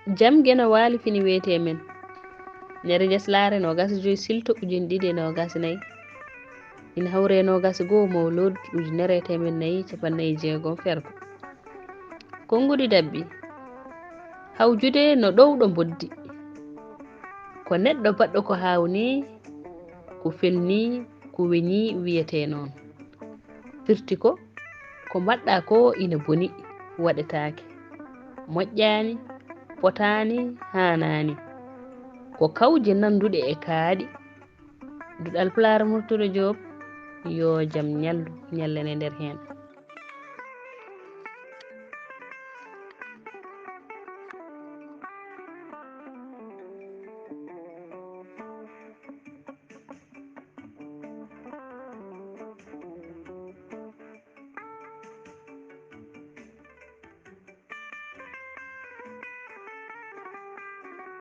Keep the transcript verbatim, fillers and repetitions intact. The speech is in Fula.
Jam geno waali fini weetee men. Nere njeslaare noogas e joy silto ujine ɗiɗi e noogas e nayi. Ina hawre noogas e goo mawlud ujunere e teemen nayi capanɗe nayi e jeegom fergo. Konnguɗi daɓɓi. Hawjude no ɗowɗo mboddi. Ko neɗɗo baɗɗo ko haawnii, ko felnii, ko weñii wiyetee noon. Firti ko, ko mbaɗɗaa ko ina boni, waɗetaake. Moƴƴaani, fotaani, haanaani. Ko kawje nannduɗe e kaaɗi. Duɗal Pulaar Murtuɗo Joob, yo jam ñallu, ñallen e nder heen.